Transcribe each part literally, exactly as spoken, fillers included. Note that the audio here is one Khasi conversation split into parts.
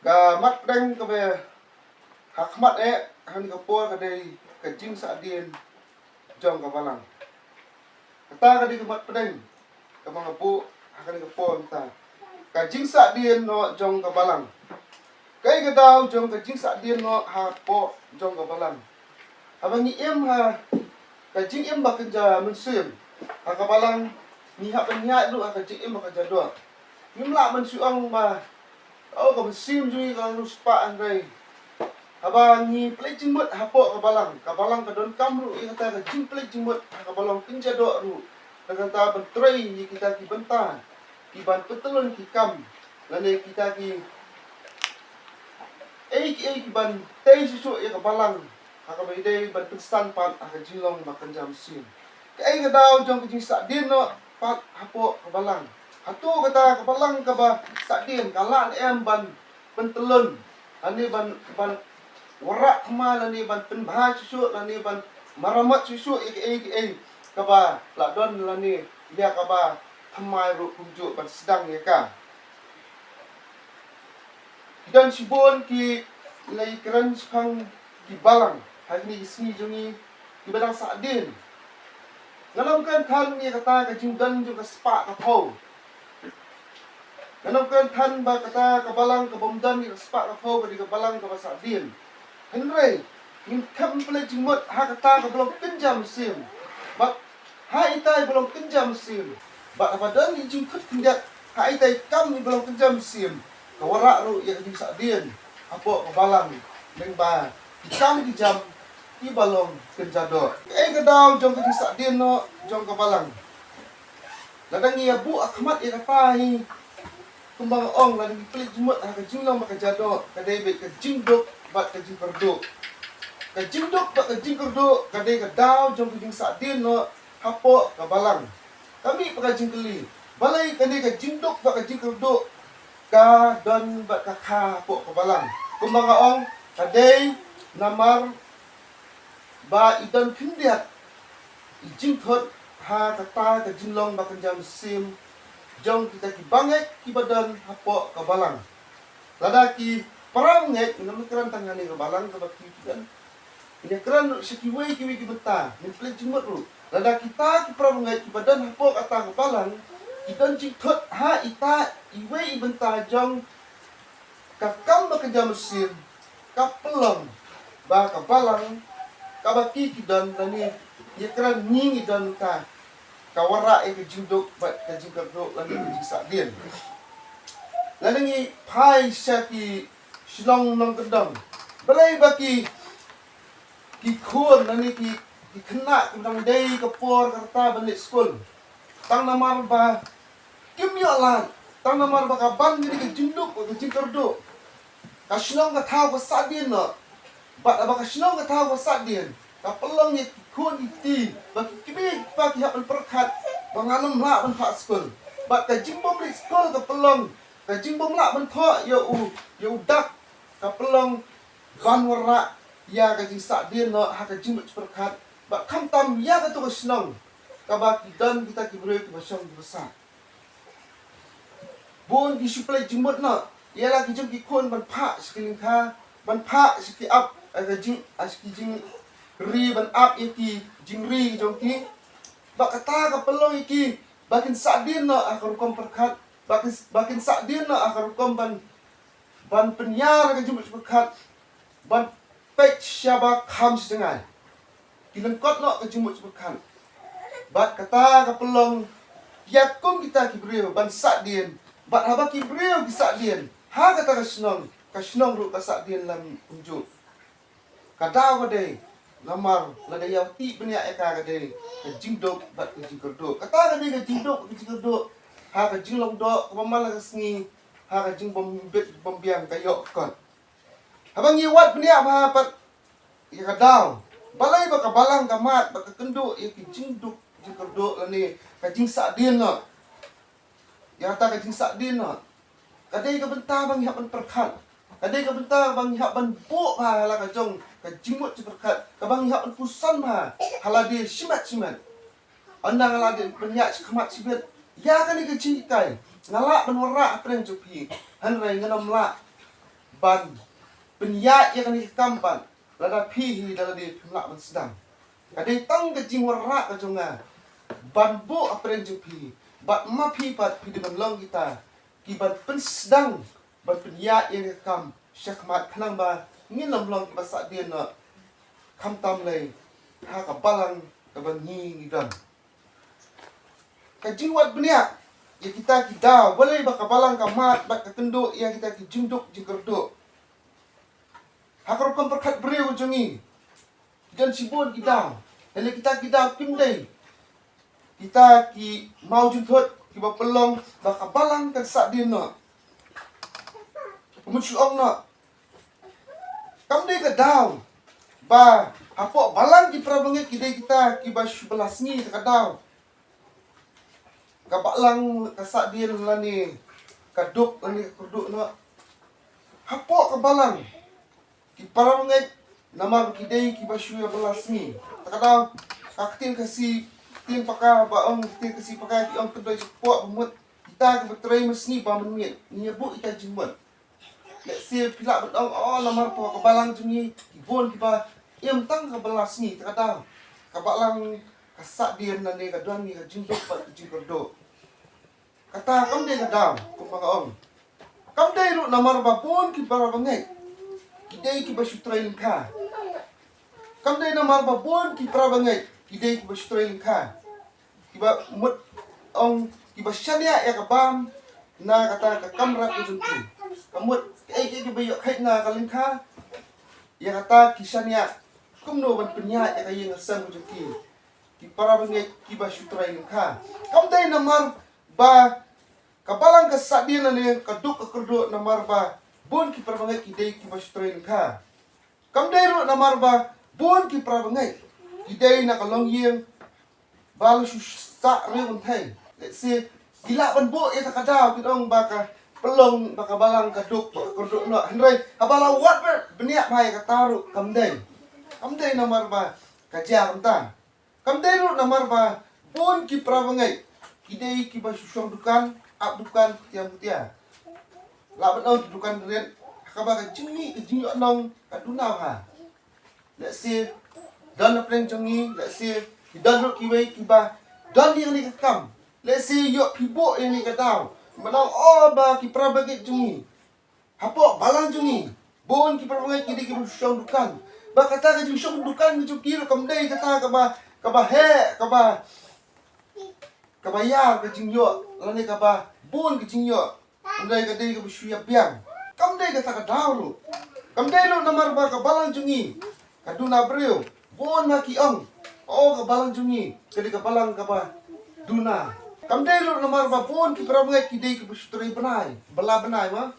Ka mat pdeng kaba ha khmat eh ha kane ka por ka dei ka jingsahdien jong ka balang. Kata ka dei ka mat pdeng kaba nga buh ha kane ka por mynta. Ka jingsahdien noh jong ka balang. Kaei ka daw jong ka jingsahdien noh hapoh jong ka balang? Haba ngi im ha ka jingim ba kynja mynsiem ha ka balang, ngi hap ban ïaid ruh ha ka jingim ba kynja doh. Ngim lah ban shu ong ba, oh, ka mynsiem jong ngi ka riewspah, hynrei haba ngi pynleit jingmut hapoh ka balang, ka balang ka donkam ruh ïa kata ka jingpynleit jingmut ha kaba long kynja doh ruh, na ka bynta ban trei ïa kita ki bynta kiban pyntyllun ki kam lane kita ki ei ki ei kiban tei shuh shuh ïa ka balang ha kaba ïadei ban pynsan pat ha ka jinglong ba kynja mynsiem. Kaei ka daw jong ka jingsahdien noh pat hapoh ka balang? Hato kata ka balang kaba sahdien ka lah ne em ban pyntyllun lane ban, ban wanrah thymmai lane ban pynbha shuh shuh lane ban maramot shuh shuh ïa kiei kiei kaba la don lane ïa kaba thymmai ruh kumjuh ban sdang ïa ka? Ki don shibun ki la ïakren shaphang ki balang ha kine ki sngi jong ngi kiba dang sahdien. Ngan ym kren than ïa kata ka jingdon jong ka spah ka phew. Ngan ym kren than ba kata ka balang kabym don ïa ka spah ka phew ka dei ka balang kaba sahdien. Hynrei ngim kham pynleit jingmut ha kata kaba long kynja mynsiem bad ha ita iba long kynja mynsiem. Bad haba don ki jingkhut khyndiat ha ita i kam iba long kynja mynsiem, ka wanrah ruh ïa ka jingsahdien hapoh ka balang lyngba ki kam ki jam kiba long kynja doh. Kaei ka daw jong ka jingsahdien noh jong ka balang? Lada ngi ïa buh ha khmat ïa kata hi, kumba nga ong, lada ngi pynleit jingmut ha ka jinglong ba kynja doh, ka dei beit ka jingduk bad ka jingkyrduh. Ka jingduk bad ka jingkyrduh ka dei ka daw jong ka jingsahdien noh hapoh ka balang. Ka mih pat ka jingkylli, balei kane ka jingduk bad ka jingkyrduh ka don bad ka kha hapoh ka balang? Kumba nga ong, ka dei namar ba i don khyndiat i jingkhot ha kata ka jinglong ba kynja mynsiem jong kita ki bangeit kiba don hapoh ka balang. Lada ki para bangeit, ngam kren tang hangne ka balang kaba ki don, ngin kren sha kiwei kiwei ki bynta, ngin pynleit jingmut ruh. Lada kita ki para bangeit kiba don hapoh kata ka balang ki don jingkhot ha ita iwei i bynta jong ka kam ba kynja mynsiem, ka pynlong ba ka balang kaba ki ki don lane ïa kren ngi ngi don ka, ka wanrah ïa ka jingduk bad ka jingkyrduh lane ka jingsahdien. Lada ngi phai sha ki shnong nongkyndong, balei ba ki, ki khun lane ki, ki khynnah kiba dang dei ka por ka rta ban leit skul, tang namar ba kim ïoh lad, tang namar ba ka ban kane ka jingduk ka jingkyrduh, ka shnong ka thaw ka sahdien noh. Bad haba ka shnong ka thaw ka sahdien, ka pynlong ïa ki khun ki kti ba ki kmie ki kpa ki hap ban pyrkhat ba ngan ym lah ban phah skul. Bad ka jingbym leit skul ka pynlong, ka jingbym lah ban thoh ïa u, ïa u dak, ka pynlong ban wanrah ïa ka jingsahdien noh ha ka jingmut jingpyrkhat. Bad khamtam ïa kato ka shnong kaba ki don kita ki briew kiba shong kiba sah. Bun ki shu pynleit jingmut noh ïa la ki jong ki khun ban phah sha ki lyngkha, ban phah sha ki ap, eh, ka jing, eh, sha ki jingri, ban ap ïa ki jingri jong ki. Ba kata ka pynlong ïa ki ba kin sahdien noh ha ka rukom pyrkhat, ba kin, ba kin sahdien noh ha ka rukom ban, ban pynïar ka jingmut jingpyrkhat, ban peit shaba kham shi jngai. Ki lyngkot noh ka jingmut jingpyrkhat. Bad kata ka pynlong ïa kum kita ki briew ban sahdien. Bad haba ki briew ki sahdien ha kata ka shnong, ka shnong ruh ka sahdien lem kumjuh. Ka daw ka dei namar lada ïa tih bniah ïa ka, ka dei ka jingduk bad ka jingkyrduh. Kata ka dei ka jingduk bad ka jingkyrduh ha ka jinglong doh kaba man la ka sngi, ha ka jingbym bit bym biang ka ïoh kot. Haba ngi wad bniah bha pat ïa ka daw, balei ba ka balang ka mad bad ka kynduh ïa ka jingduk jingkyrduh lane ka jingsahdien noh? Ïa kata ka jingsahdien noh ka dei ka bynta ba ngi hap ban pyrkhat, ka dei ka bynta ba ngi hap ban buh bha ha la ka jong ka jingmut jingpyrkhat, kaba ngi hap ban puson bha ha lade shimet shimet. Ynda nga la dep pynïaid shakhmat shibit ïa kane ka jinghikai, nga lah ban wanrah hapdeng jong phi, hynrei ngan ym lah ban pynïaid ïa kane ka kam bad lada phi hi da lade phim lah ban sdang. Ka dei tang ka jingwanrah ka jong nga ban buh ha pdeng jong phi bad ma phi pat phi dei ban long kita ki ban pynsdang ban pynïaid ïa kane ka kam sha khmat khnang ba ngin ym long kiba sahdien noh khamtam lei ha ka balang kaba ngi ngi don. Ka jingwad bniah ïa kita ki daw, balei ba ka balang ka mad bad ka kynduh ïa kita ki jingduk jingkyrduh. Ha ka rukom pyrkhat briew jong ngi, ki don shibun ki daw. Hynrei kita ki daw kim dei kita ki mawjynthut kiba pynlong ba ka balang kan sahdien noh. Ka mut shu ong noh, kam dei ka daw ba hapoh balang ki para bangeit ki dei kita kiba shu bylla sngi. Ka daw ka balang ka sahdien lane ka duk lane ka kyrduh noh hapoh ka balang ki para bangeit, namar ki dei kiba shu ïa bylla sngi. Ta ka daw ka ktien Khasi, ktien paka ba ong, ktien Khasi paka ki ong, kyndoh jingpok ba mut kita kiba trei mynsngi ba mynmiet ngi ïa buh ïa ka jingmut. Lehse phi lah ban ong, oh, namar ba ka balang jong ngi ki bun kiba im tang ka bylla sngi. Ta ka daw ka balang ka sahdien lane ka don ngi ka jingduk bad ka jingkyrduh. Kata kam dei ka daw kumba nga ong. Kam dei ruh namar ba bun ki para bangeit ki dei kiba shu trei lyngkha. Kam dei namar ba bun ki para bangeit ki dei kiba shu trei lyngkha, kiba mut ong kiba shaniah ïa ka bam na kata ka kam rap ka jong ki. Ka mut kaei kaei kiba ïoh kheit na ka lyngkha, ïa kata ki shaniah kumno ban pynïaid ïa ka ïing ka sem ka jong ki. Ki para bangeit kiba shu trei lyngkha. Kam dei namar ba ka balang ka sahdien lane ka duk ka kyrduh namar ba bun ki para bangeit ki dei kiba shu trei lyngkha. Kam dei ruh namar ba bun ki para bangeit ki dei na ka longïing ba la shu sah riew kynthei. Lehse ki lah ban buh ïa ka daw, ki ong ba ka pynlong ba ka balang ka duk ba ka kyrduh noh. Hynrei haba la wad bniah bha ïa kata ruh kam dei. Kam dei namar ba ka jia kumta. Kam dei ruh namar ba bun ki para bangeit ki dei kiba shu shong dukan, ap dukan, tiam tia. Lah ban ong ki dukan rit ha kaba ka jingmih ka jingïoh nong ka duna bha. Lehse don na pdeng jong ngi, lehse ki don ruh kiwei kiba don ïa kane ka kam. Lehse ïoh phi buh ïa kane ka daw ban ong, oh, ba ki para bangeit jong ngi hapoh balang jong ngi bun ki para bangeit ki dei kiba shong dukan. Ba kata ka jingshong dukan ka jong ki ruh kam dei kata kaba, kaba heh, kaba, kaba ïar ka jingïoh lane kaba bun ka jingïoh. Kam dei, ka dei kaba shu ïa biang. Kam dei kata ka daw ruh. Kam dei ruh namar ba ka balang jong ngi ka duna briew. Bun ma ki ong, oh, ka balang jong ngi ka dei ka balang kaba duna. Kam dei ruh namar ba bun ki para bangeit ki dei kiba shu trei bnai, bylla bnai ma,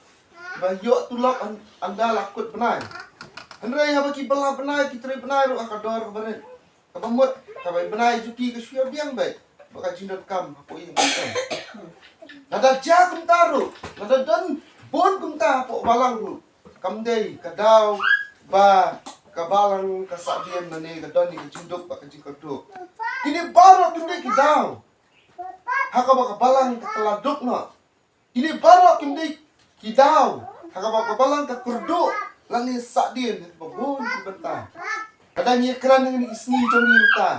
ba ïoh tulop ynda la kut bnai. Hynrei haba ki bylla bnai, ki trei bnai ruh ha ka dor kaba rit, kaba mut kaba bnai jong ki ka shu ïa biang beit bad ka jingdonkam hapoh ïing. Lada jia kumta ruh, lada don bun kumta hapoh balang ruh, kam dei ka daw ba ka balang ka sahdien lane ka don ïa ka jingduk bad ka jingkyrduh. Kine baroh kim dei ki daw ha kaba ka balang ka la duk noh. Kine baroh kim dei ki daw ha kaba ka balang ka kyrduh lane sahdien ha kiba bun ki bynta. Lada ngi kren ha kine ki sngi jong ngi mynta,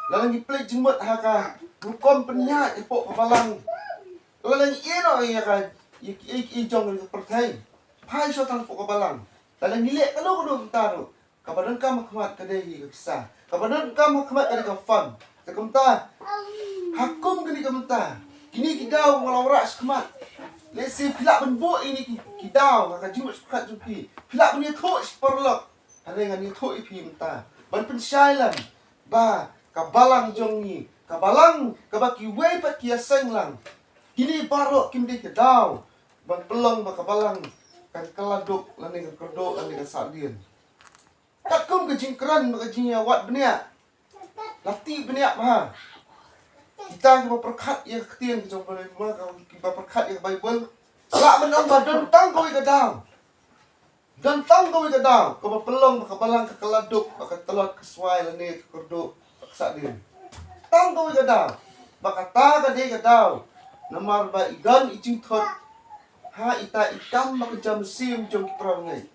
lada ngi plie jingmut ha ka rukom pynïaid hapoh ka balang, lada ngi ïeh noh ïa ka, ïa kiei kiei jong ka pyrthei, phai shuwa tang hapoh ka balang. Lada ngi leh kano kano mynta ruh, kaba donkam ha khmat ka dei ka pisa, kaba donkam ha khmat ka dei ka fund. Te kumta, ha kum kane ka mynta, kine ki daw nga la wanrah shakhmat. Lehse phi lah ban buh ïa kine ki, ki daw ha ka jingmut shakhmat jong phi. Phi lah ban ïathuh sha ki paralok. Hynrei ngan ïathuh ïa phi mynta ban pynshai lang ba ka balang jong ngi, ka balang kaba kiwei pat ki ïaseng lang, kine baroh kim dei ki daw ban pynlong ba ka balang kan kylla duk lane kan kyrduh lane kan sahdien. Katkum ka jingkren bad ka jingïawad bniah, la tih bniah bha. Kita kiba pyrkhat ïa ka ktien ka jong ka Baibl, kiba pyrkhat ïa ka Baibl, lah ban ong ba don tang kawei ka daw. Don tang kawei ka daw kaba pynlong ba ka balang ka kylla duk bad ka tlot ka swai lane ka kyrduh bad ka sahdien. Tang kawei ka daw, bad kata ka dei ka daw namar ba i don i jingthut ha ita i kam ba kynja mynsiem jong ki para bangeit.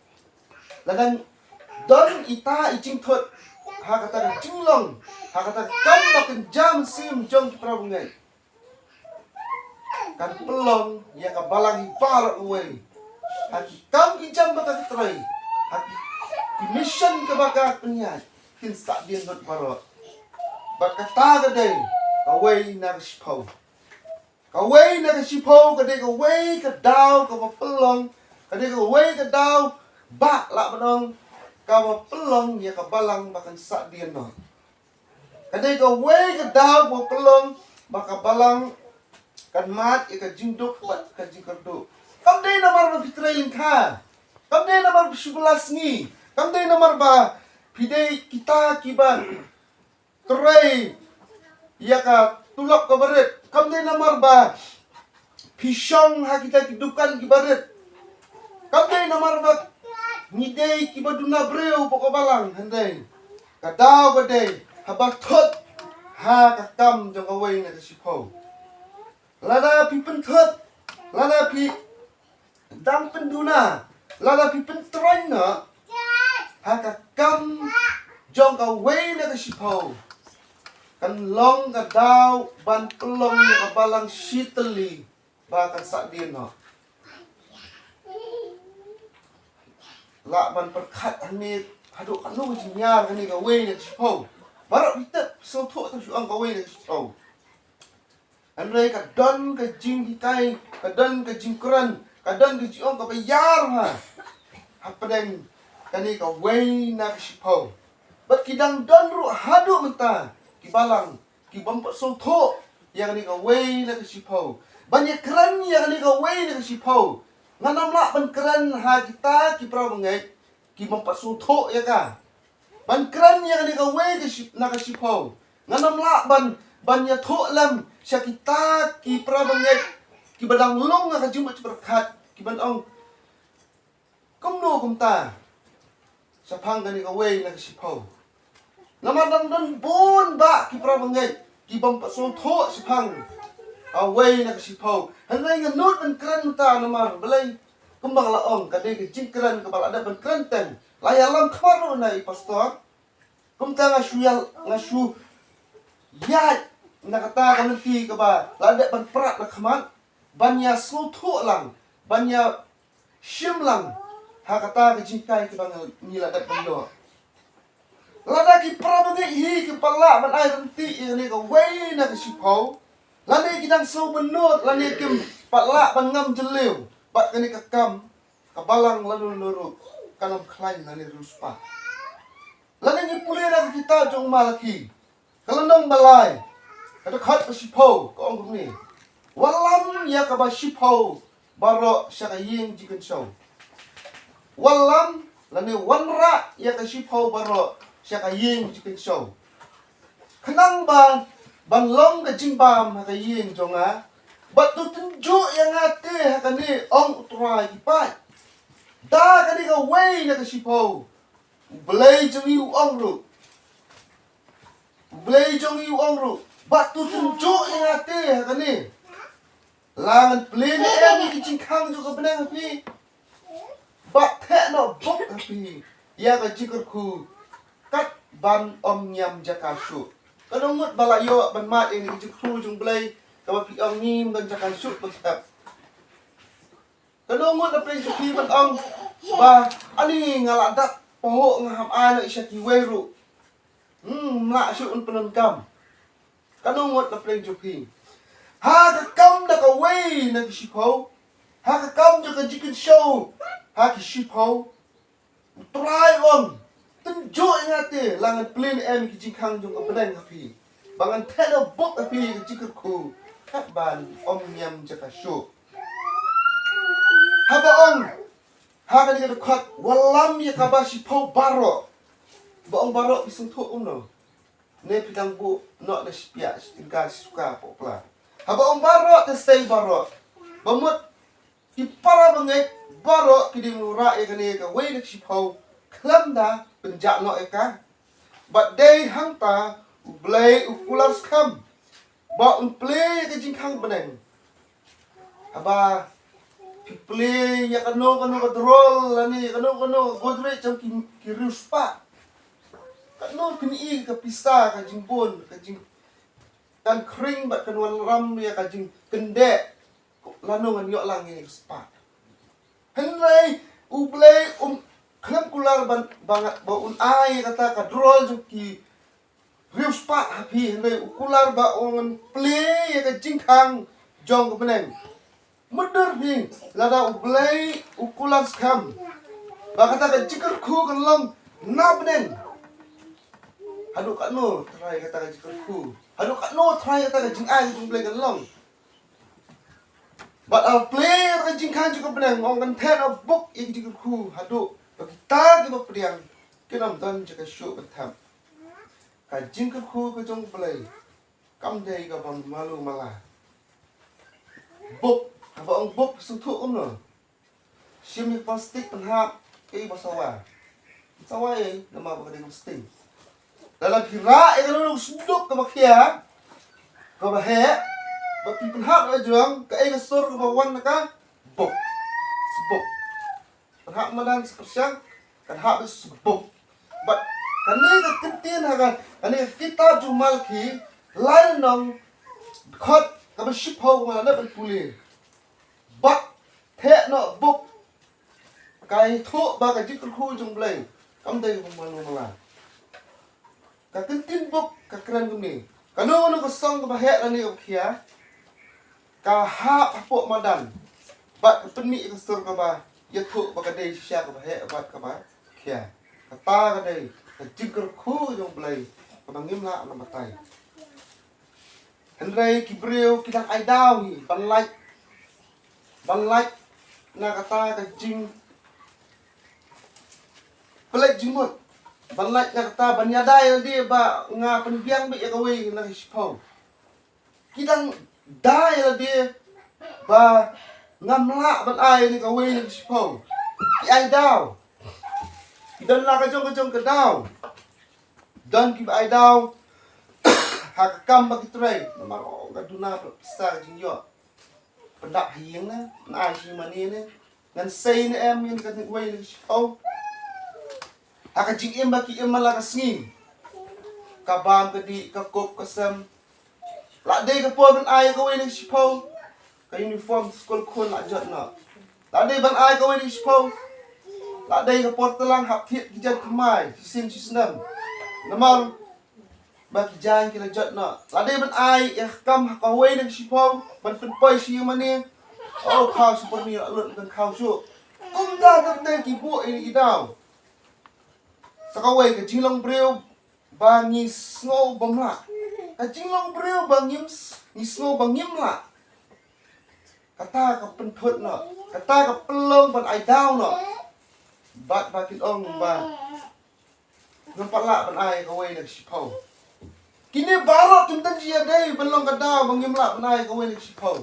Lada don ita i jingthut ha kata ka jinglong, ha kata ka kam ba kynja mynsiem jong ki para bangeit, kan pynlong ïa ka balang hi baroh kawei. Ha ki kam ki jam ba ka trei, ha ki, ki mission kaba ka pynïaid, kin sa dien lut baroh. Bad kata ka dei kawei na ka shiphew. Kawei na ka shiphew ka dei kawei ka daw kaba pynlong, ka dei kawei ka daw ba lah ban ong kaba pynlong ïa ka balang ba kan sa dien noh. Ka dei kawei ka daw ba pynlong ba ka balang kan mad ïa ka jingduk bad ka jingkyrduh. Kam dei namar ba phi trei lyngkha, kam dei namar ba shu bylla sngi, kam dei namar ba phi dei kita kiba trei ïa ka tulop kaba rit, kam dei namar ba phi shong ha kita ki dukan kiba rit, kam dei namar ba ngi dei kiba duna briew bad ka balang. Hynrei ka daw ka dei haba thut ha ka kam jong kawei na ka shiphew. Lada phi pynthut, lada phi dang pynduna, lada phi pyntrei noh ha ka kam jong kawei na ka shiphew, kan long ka daw ban pynlong ïa ka balang shi tylli ba kan sa dien noh. Lah ban pyrkhat hangne haduh katno ka jingïar kane kawei na ka shiphew. Baroh phi tip, sngewthuh tang shu ong kawei na ka shiphew. Hynrei ka don ka jinghikai, ka don ka jingkren, ka don ka jingong kaba ïar ha hapdeng kane kawei na ka shiphew. Bad ki dang don ruh haduh mynta ki balang ki bym pat sngewthuh ïa kane kawei na ka shiphew. Ban ïakren ïa kane kawei na ka shiphew, ngan ym lah ban kren ha kita ki para bangeit ki bym pat sngewthuh ïa ka. Ban kren ïa kane kawei ka shi-, na ka shiphew, ngan ym lah ban, ban ïathuh lem sha kita ki para bangeit kiba dang lung ha ka jingmut jingpyrkhat, kiban ong kumno kumta shaphang kane kawei na ka shiphew. Namar dang don bun bah ki para bangeit ki bym pat sngewthuh shaphang kawei na ka shiphew. Hynrei nga nud ban kren mynta namar balei, kumba nga la ong, ka dei ka jingkren kaba la dep ban kren teng. La ïalam khmat ruh na i pastor. Kumta nga shu ïa, nga shu ïaid na kata ka lynti kaba la dep ban prat na khmat, ban ïa sngewthuh lang, ban ïa shim lang ha kata ka jinghikai kaba ngi la dep ban ïoh. Lada ki para bangeit hi kim pat lah ban ai ryntih ïa kane kawei na ka shiphew, lane ki dang sngewbynnud, lane kim pat lah ban ngam jylliew bad kane ka kam, ka balang lano lano ruh kan ym khlaiñ lane riewspah. Lane ngi pule na ka kitab jong u Malaki, ka lynnong ba lai, ka dkhot ba shiphew, ka ong kumne: Wallam ïa kaba shiphew baroh sha ka ïing jingkynshew. Wallam lane wanrah ïa ka shiphew baroh sha ka ïing jingkynshew, khnang ba ban long ka jingbam ha ka ïing jong nga. Bad to tynjuh ïa nga te ha kane, ong U Trai ki paid. Da kane kawei na ka shiphew, U Blei jong ngi u ong ruh, U Blei jong ngi u ong ruh, bad to tynjuh ïa nga te ha kane. La ngan plie ne em ïa ki jingkhang jong ka bneng ha phi, bad theh noh buk ha phi ïa ka jingkyrkhu, kat ban ym niam jaka shuh. Katno ngut ba la ïoh ban mad ïa ka jingkyrkhu jong U Blei kaba phi ong ngim don jaka shuh ban thep? Katno ngut na pdeng jong phi ban ong ba, ani nga la dap pahuh, nga ham ai noh sha kiwei ruh. Hmm, ym lah shuh un pyndonkam. Katno ngut na pdeng jong phi? Ha ka kam da kawei na ki shiphew, ha ka kam jong ka jingkynshew ha ki shiphew, U Trai u ong, tynjuh ïa nga te, la ngan plie ne em ki jingkhang jong ka bneng ha phi, ba ngan theh noh buk ha phi ka jingkyrkhu, kat ban ym niam jaka shuh. Haba ong ha kane ka dkhot, wallam ïa kaba shiphew baroh, ba ong baroh phi sngewthuh kumno? Ne phi dang buh noh na shipia, shi tyngka, shi suka, poh pla. Haba ong baroh te sei baroh, ba mut ki para bangeit baroh ki dei ban wanrah ïa kane kawei na ka shiphew khlem da pynjah noh ïa ka. Bad dei hangta U Blei u kular skhem ba un plie ïa ka jingkhang bneng. Haba Plie ïa kano kano ka drol lane ïa kano kano ka godrej jong ki, ki riewspah. Kano phin ïoh ka pisa, ka jingbun, ka jingkynkhring bad kan wanrah ïa ka jingkyndit. Lano ngan ïoh lang ïa ka spah. Hynrei U Blei um khlem kular ban, ban, ba un ai kata ka drol jong ki riewspah ha phi, hynrei u kular ba un plie ïa ka jingkhang jong ka bneng. Mutdur phi, lada U Blei u kular skhem ba kata ka jingkyrkhu kan long na bneng. Haduh katno trai kata ka jingkyrkhu? Haduh katno trai kata ka jingai jong U Blei kan long? Bad U Blei ka jingkhang jong ka bneng, ong kan theh noh buk ïa ka jingkyrkhu haduh ba kita kiba pdiang kin ym don jaka shuh ban thep. Ka jingkyrkhu ka jong U Blei kam dei kaba malu mala. Buk, haba ong buk sngewthuh kumno? Shim ïa plastik pynhap ïa ba sawa. Sawa ïa namar ba ka dei ka sting. Lada phi rah ïa ka lulung sduk kaba khia, kaba heh, ba phi pynhap ïa jrong, kaei ka sur kaba wan na ka? Buk. Sbuk. Pynhap madan sa pyrshang, kan hap ïa sbuk. Bad kane ka ktien ha ka, kane ka kitab jong Malaki, lai lynnong, dkhot kaba shiphew, nga la dep ban pule. Bad theh noh buk, ka ïathuh ba ka jingkyrkhu jong U Blei kam dei kaba malu mala. Ka ktien buk ka kren kumne: Kano kano ka song kaba heh lane kaba khia, ka hap hapoh madan bad ka pynmih ïa ka sur kaba ïathuh ba ka dei shisha kaba heh bad kaba khia. Kata ka dei ka jingkyrkhu jong U Blei kaba ngim lah ban batai. Hynrei ki briew ki dang ai daw hi ban lait, ban lait na kata ka jingpynlait jingmut, ban lait na kata ban ïada ïalade ba nga pynbiang beit ïa kawei na ka shiphew. Ki dang da ïalade ba ngam lah ban ai ïa kawei na ka shiphew. Ki ai daw. Ki don la ka jong ka jong ka daw. Don kiba ai daw ha ka kam ba ki trei. Namar, oh, nga duna pisa ka jingïoh. Pyndap ha ïing ne, ngan ai shi mane ne, ngan sei ne em ïa kawei na ka shiphew. Ha ka jingim ba ki im man la ka sngi, ka bam ka dih, ka kup ka sem. La dei ka por ban ai kawei na ka shiphew. Ka uniform skul khun la jot noh. La dei ban ai kawei na ka shiphew. La dei ka por tlang hap thied ki jait thymmai shisien shisnem. Namar ba ki jaiñ ki la jot noh. La dei ban ai ïa ka kam ha kawei na ka shiphew ban pynpoi shi ïing mane. Oh, khaw shi por ni la lut ban khaw shuh. Kumta ter ter ki buh ïa ki daw. Sa kawei, ka jinglong briew ba ngi sngew bym lah. Ka jinglong briew ba ngim s-, ngi sngew ba ngim lah. Kata ka pynthut noh, kata ka pynlong ban ai daw noh. Bad ba kin ong ba ngam pat lah ban ai kawei na ka shiphew. Kine baroh kim dang ïadei ban long ka daw ba ngim lah ban ai kawei na ka shiphew.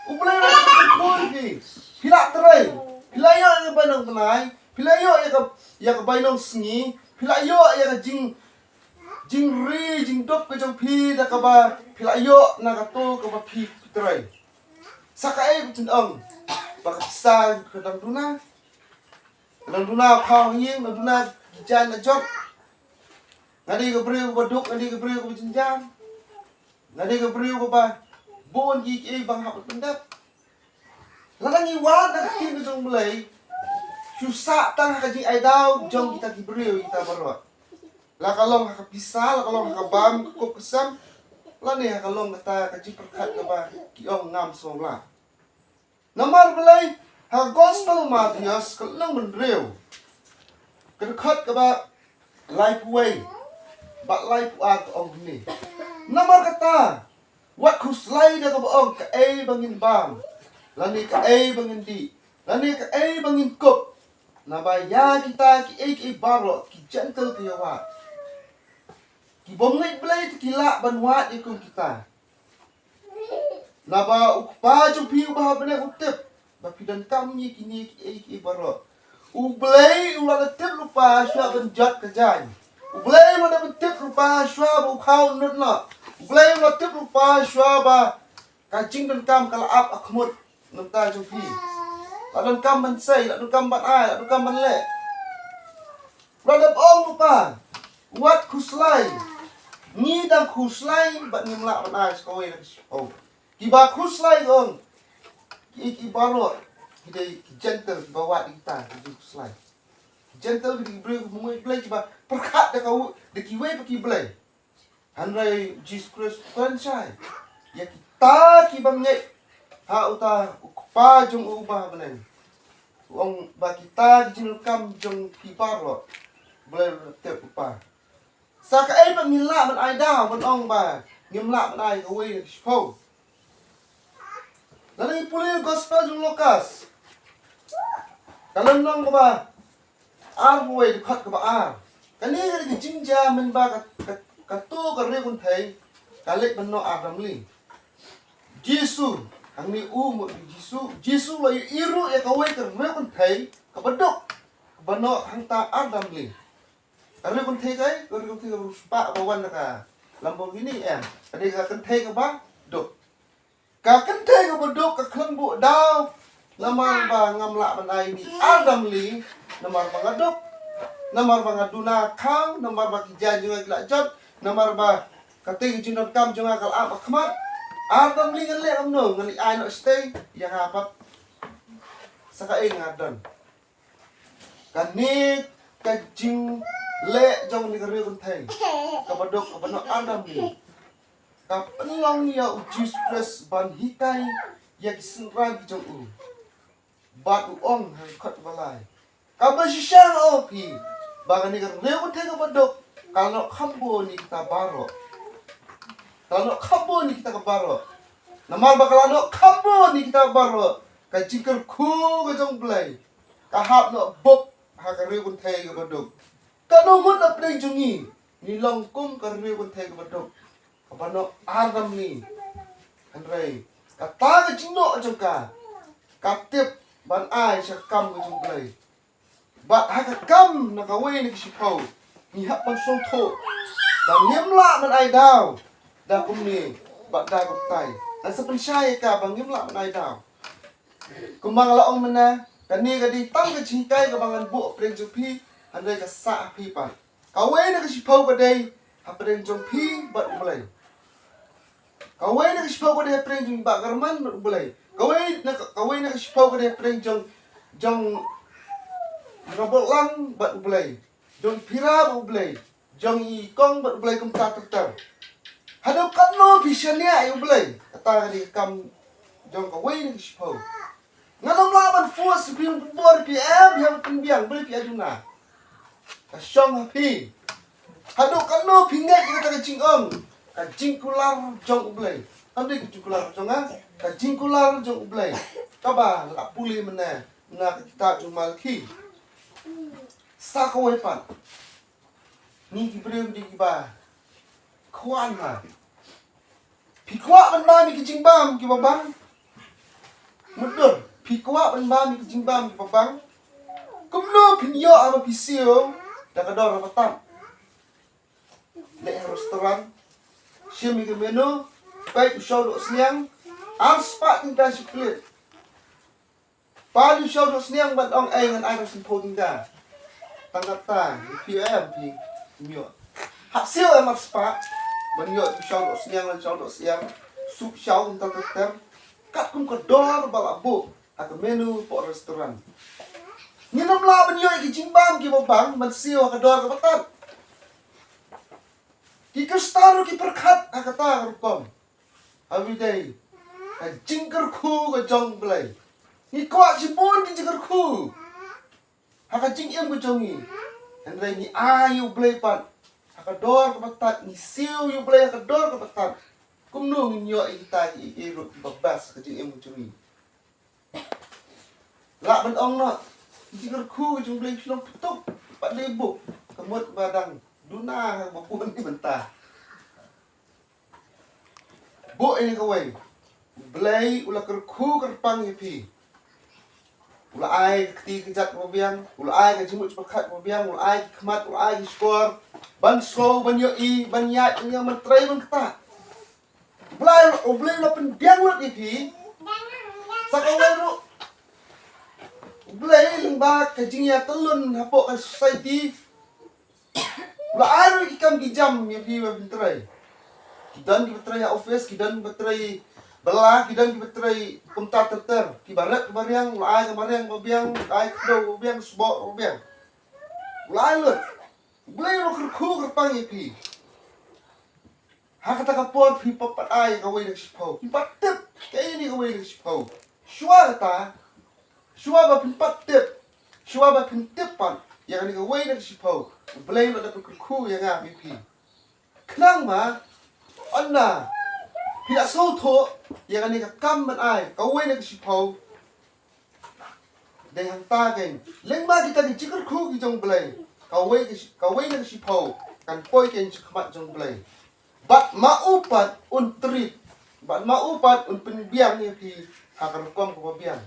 U Blei u la kyrkhu ïa phi. Phi la trei. Phi la ïoh ïa ka bainong bnai. Phi la ïoh ïa ka, ïa ka bainong sngi. Phi la ïoh ïa ka jing, jingri jingduk ka jong phi da kaba phi la ïoh na kato kaba phi trei. Sa kaei ba phin ong ba ka pisa ka dang duna? Dang duna khaw ha ïing, dang duna ki jaiñ la jot. Nga dei ka briew kaba duk, nga dei ka briew kaba jynjar. Nga dei ka briew kaba bun kiei kiei ba nga hap ban pyndep. Lada ngi wad na ka ktien ka jong U Blei, shu sah tang ha ka jingai daw jong kita ki briew kita baroh. La ka long ha ka pisa, la ka long ha ka bam ka kup ka sem, lane ha ka long kata ka jingpyrkhat kaba ki ong ngam sngewlah. Namar balei? Ha ka Gospel Mathaios ka lynnong ba hynriew, ka dkhot kaba laiphew wei bad laiphew ar ka ong kumne: Namar kata, wat khuslai da kaba ong kaei ba ngin bam, lane kaei ba ngin dih, lane kaei ba ngin kup. Naba ïa kita kiei kiei baroh ki Jentil ki ïawad. Ki bym ngeit Blei te ki lah ban wad ïa kum kita. Naba U Kpa jong phi uba ha bneng u tip ba phi donkam ïa kine kiei kiei baroh. U Blei u la tip lypa shuwa ban jot ka jaiñ. U Blei u la tip lypa shuwa ba u khaw u nud noh. U Blei u la tip lypa shuwa ba ka jingdonkam ka la ap ha khmut. Nangta jong phi la donkam ban sei, la donkam ban ai, la donkam ban leh. Ba la ong u pa, wat khuslai. Ngi dang khuslai bad ngim lah ban ai sha kawei na ka shiphew. Kiba khuslai ong ki, ki baroh ki dei ki Gentile, kiba wad ïa kita ki khuslai. Gentile ki dei ki briew kiba ngeit Blei, kiba pyrkhat da ka, da kiwei pa ki blei. Hynrei Jisu Khrist u kren shai ïa kita kiba ngeit ha uta u Kpa jong u ba ha bneng. U ong ba kita ki jingdonkam jong ki baroh, Blei u la tip u pa. Sa kaei ba ngin lah ban ai daw ban ong ba ngim lah ban ai kawei na ka shiphew? Lada ngi pule Gospel jong Lukas, ka lynnong kaba arphew wei, dkhot kaba ar. Kane ka dei ka jingjia mynba ka, ka, kato ka riewkynthei ka leit ban noh ar damli. Jisu, hangne u mut Jisu, Jisu la ïohi ruh ïa kawei ka riewkynthei kaba duk, kaba noh hangta ar damli. Ka riewkynthei kaei? Ka riewkynthei kaba riewspah ba wan na ka Lamborghini, em. Ka dei ka kynthei kaba duk. Ka kynthei kaba duk ka khlem buh daw namar ba ngam lah ban ai ïa i ar damli, namar ba nga duk, namar ba nga duna khaw, namar ba ki jaiñ jong nga ki la jot, namar ba kata ka jingdonkam jong nga ka la ap ha khmat. Ar damli ngan leh kumno? Ngan ai noh shatei ïa nga pat. Sa kaei nga don? Kane ka jingleh jong kane ka riewkynthei kaba duk, kaba noh ar damli, ka pynlong ïa u Jisu Khrist ban hikai ïa ki synran ki jong u. Bad u ong ha ka dkhot ba lai, kaba shisha nga ong ïa phi ba kane ka riewkynthei kaba duk ka la noh kham bun ïa kita baroh. Ka la noh kham bun ïa kita baroh. Namar ba ka la noh kham bun ïa kita baroh, ka jingkyrkhu ka jong U Blei ka hap noh bup ha ka riewkynthei kaba duk. Katno ngut na pdeng jong ngi ngi long kum ka riewkynthei kaba duk, kaba noh ar damli. Hynrei kata ka jingnoh jong ka, ka tip ban ai sha ka kam ka jong U Blei. Bad ha ka kam na kawei na ka shiphew, ngi hap ban sngewthuh ba ngim lah ban ai daw da kumne bad da kumtai. Ngan sa pynshai ïa ka ba ngim lah ban ai daw. Kumba nga la ong mynne, kane ka dei tang ka jinghikai kaba ngan buh hapdeng jong phi, hynrei ka sah ha phi pat. Kawei na ka shiphew ka dei hapdeng jong phi bad U Blei. Kawei na ka shiphew ka dei hapdeng jong i Bah Garman bad U Blei. Kawei na ka, kawei na ka shiphew ka dei hapdeng jong, jong i Bah Botlang bad U Blei. Jong i Phira bad U Blei. Jong i Kong bad U Blei, kumta ter ter. Haduh katno phi shaniah ïa U Blei? Kata ka dei ka kam jong kawei na ka shiphew. Ngan ym lah ban force phi, ban pynbor phi, em, phi hap pynbiang, balei phi ïa duna. Ka shong ha phi. Haduh katno phi ngeit ïa kata ka jingong, ka jingkular jong U Blei. Kam dei ka jingkular jong nga, ka jingkular jong U Blei. Kaba la pule mynne na ka kitab jong Malakhi. Sa kawei pat, ngi ki briew ngi kiba khwan ma. Phi kwah ban bam ïa ki jingbam kiba bang? Mutdur, phi kwah ban bam ïa ki jingbam kiba bang? Kumno phin ïoh haba phi siew da ka dor kaba tad? Leit ha restaurant, shim ïa ka menu, peit u shaw doh sniang, ar spah tyngka shi plate. Pan u shaw doh sniang ban ong, ei, ngan ai tang sanphew tyngka. Tang kata, phi em phi ym ïoh. Hap siew em ar spah ban ïoh u shaw doh sniang, shaw doh sniang, sup shaw, kumta ter ter. Katkum ka dor ba la buh ha ka menu hapoh restaurant. Ngin ym lah ban ïoh ïa ki jingbam kiba bang ban siew ha ka dor kaba tad. Ki Khristan ruh ki pyrkhat ha kata ka rukom. Haba ïadei ka jingkyrkhu ka jong U Blei. Ngi kwah shibun ki jingkyrkhu ha ka jingim ka jong ngi. Hynrei ngi ai ïa U Blei pat ha ka dor kaba tad, ngi siew ïa U Blei ha ka dor kaba tad. Kumno ngin ïoh ïa kita kiei kiei ruh kiba best ha ka jingim ka jong ngi? Lah ban ong noh, ki jingkyrkhu ka jong U Blei ki long pynthut, pat dei buh. Ka mut ba dang duna ha kaba bun ni mynta. Buh ïa kawei. U Blei u la kyrkhu kyrpang ïa phi. U la ai ka kti kjat kaba biang, u la ai ka jingmut jingpyrkhat kaba biang, u la ai ki khmat, u la ai ki shkor ban sngew, ban ïohi, ban ïaid, ban ïeng, ban trei, ban ktah. U Blei, U Blei u la pynbiang lut ïa phi. Kata kawei ruh, U Blei lyngba ka jingïatyllun hapoh ka society, u la ai ruh ki kam ki jam ïa phi ba phin trei. Ki don kiba trei ha office, ki don kiba trei bylla, ki don kiba trei kumta ter ter. Kiba ret kiba riang, u la ai ka mariang ba biang, u la ai ka kdew ba biang, ka sboh ba biang. U la ai lut. U Blei u la kyrkhu kyrpang ïa phi. Ha kata ka por phi pat ai ïa kawei na ka shiphew. Phi pat tip kaei kawei na ka shiphew. Shuwa kata, shuwa ba phin pat tip, shuwa ba phin tip pat ïa kane kawei na ka shiphew, U Blei u la dep kyrkhu ïa nga bad ïa phi. Khnang ba ynda phi la sngewthuh ïa kane ka kam ban ai kawei na ka shiphew, dei hangta kein, lyngba kita ki jingkyrkhu ki jong U Blei, kawei ka shi-, kawei na ka shiphew kan poi kein sha khmat jong U Blei. Bad ma u pat un treat, bad ma u pat un pynbiang ïa phi ha ka rukom kaba biang.